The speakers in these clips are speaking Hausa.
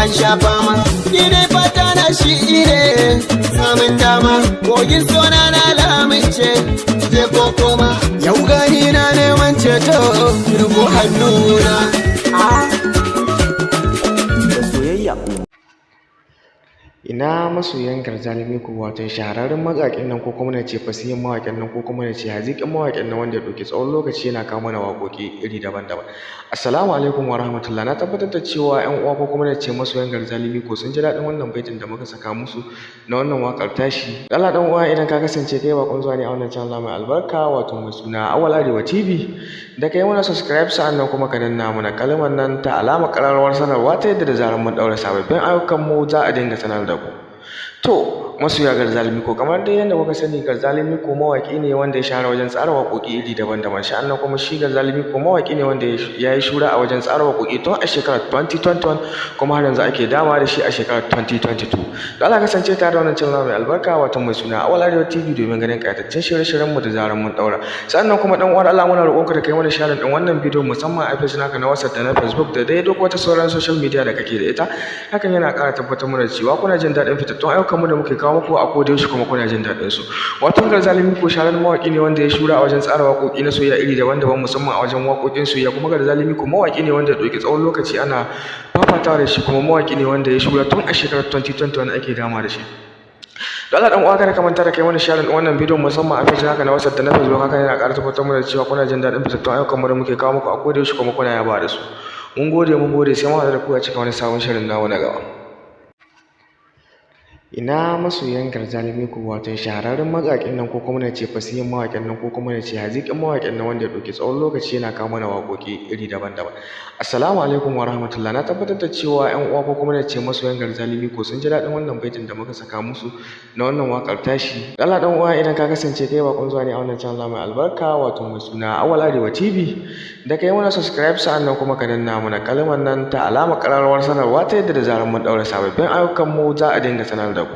An sha fama. Ni dai fata na shi ne samun dama. Kogin sona na lamince je ko koma. Yau gani na neman ceto, riko hannuna. Da soyayya. Ina masoyan Garzali Miko, wato shahararren mawaƙin nan, ko kuma na ce fasihin mawaƙin nan, ko kuma na ce haziƙin mawaƙin nan wanda ya ɗauki tsawon lokaci yana kawo mana waƙoƙi iri daban-daban. Assalamu alaikum wa rahmatullah. Na tabbatar da cewa ƴan uwa, ko kuma na ce masoyan Garzali Miko, sun ji daɗin wannan baitin da muka saka musu na wannan waƙar tashi. Allah ɗan uwa, idan ka kasance kai baƙon zuwa ne a wannan channel mai albarka, wato mai suna Awal Arewa TV, da kai mana subscribe, sa'annan kuma ka danna mana kalmar nan ta alamar ƙararrawar sanarwa, ta yadda da zarar mun ɗaura sababbin ayyukan mu za a dinga sanar da ku. To, masoya Garzali Miko, kamar dai yadda kuka sani, Garzali Miko mawaƙi ne wanda ya shahara wajen tsara waƙoƙi iri daban-daban. Sa'annan kuma shi Garzali Miko mawaƙi ne wanda ya yi shura a wajen tsara waƙoƙi tun a shekarar 2021, kuma har yanzu ake dama da shi a shekarar 2022. Da Allah kasance tare da wannan channel mai albarka, wato mai suna Awal Arewa TV, domin ganin ƙayataccen shirye-shiryen mu da zarar mun ɗaura. Sannan kuma ɗan uwar Allah, muna roƙonka da kai mana share ɗin wannan bidiyo, musamman a page naka na WhatsApp da na Facebook da dai duk wata sauran social media da kake da ita. Hakan yana ƙara tabbatar mana cewa kuna jin daɗin fitattun ayyukan mu da muke kawo muku a koda yaushe, kuma kuna jin daɗin su. Wato Garzali Miko shahararren mawaƙi ne wanda ya shura a wajen tsara waƙoƙi na soyayya iri daban-daban, musamman a wajen waƙoƙin soyayya. Kuma Garzali Miko mawaƙi ne wanda ya ɗauki tsawon lokaci ana fafatawa da shi, kuma mawaƙi ne wanda ya shura tun a shekarar 2021 ake dama da shi. Don Allah ɗan uwa, kada ka manta da kai mana share ɗin wannan bidiyon, musamman a page naka na WhatsApp da na Facebook. Hakan yana ƙara tabbatar mana da cewa kuna jin daɗin fitattun ayyukan mu da muke kawo muku a koda yaushe, kuma kuna yaba da su. Mun gode, mun gode, sai mun haɗu da ku a cikin wani sabon shirin namu na gaba. Ina masoyan Garzali Miko, wato shahararren mawaƙin nan, ko kuma na ce fasihin mawaƙin nan, ko kuma na ce haziƙin mawaƙin nan wanda ya ɗauki tsawon lokaci yana kawo mana waƙoƙi iri daban-daban. Assalamu alaikum wa rahmatullah. Na tabbatar da cewa ƴan uwa, ko kuma na ce masoyan Garzali Miko, sun ji daɗin wannan baitin da muka saka musu na wannan waƙar tashi. Allah ɗan uwa, idan ka kasance kai baƙon zuwa ne a wannan channel mai albarka, wato mai suna Awal Arewa TV, da kai mana subscribe, sa'annan kuma ka danna mana kalmar nan ta alamar ƙararrawar sanarwa, ta yadda da zarar mun ɗaura sababbin ayyukan mu za a dinga sanar da ku.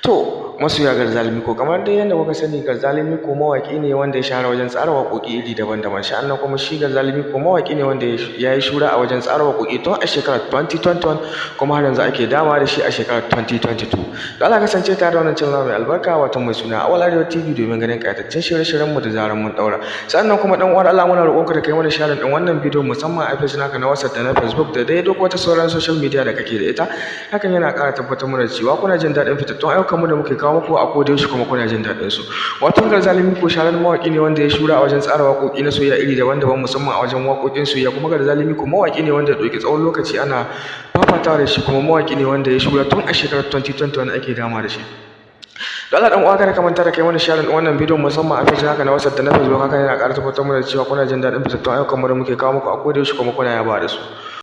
To, masoya Garzali Miko, kamar dai yadda kuka sani, Garzali Miko mawaƙi ne wanda ya shahara wajen tsara waƙoƙi iri daban-daban. Sa'annan kuma shi Garzali Miko mawaƙi ne wanda ya yi shura a wajen tsara waƙoƙi tun a shekarar 2021, kuma har yanzu ake dama da shi a shekarar 2022. Da Allah kasance tare da wannan channel mai albarka, wato mai suna Awal Arewa TV, domin ganin ƙayataccen shirye-shiryen mu da zarar mun ɗaura. Sannan kuma ɗan uwar Allah, muna roƙonka da kai mana share ɗin wannan bidiyo, musamman a page naka na WhatsApp da na Facebook da dai duk wata sauran social media da kake da ita. Hakan yana ƙara tabbatar mana da cewa kuna jin daɗin fitattun ayyukan mu da muke kawo muku a koda yaushe, kuma kuna jin daɗin su. Wato Garzali Miko shahararren mawaƙi ne wanda ya shura a wajen tsara waƙoƙi na soyayya iri daban-daban, musamman a wajen waƙoƙin soyayya. Kuma Garzali Miko mawaƙi ne wanda ya ɗauki tsawon lokaci ana fafatawa da shi, kuma mawaƙi ne wanda ya shura tun a shekarar 2021 ake dama da shi. Don Allah ɗan uwa, kada ka manta da kai mana share ɗin wannan bidiyon, musamman a page naka na WhatsApp da na Facebook. Hakan yana ƙara tabbatar mana da cewa kuna jin daɗin fitattun ayyukan mu da muke kawo muku a koda yaushe, kuma kuna yaba da su.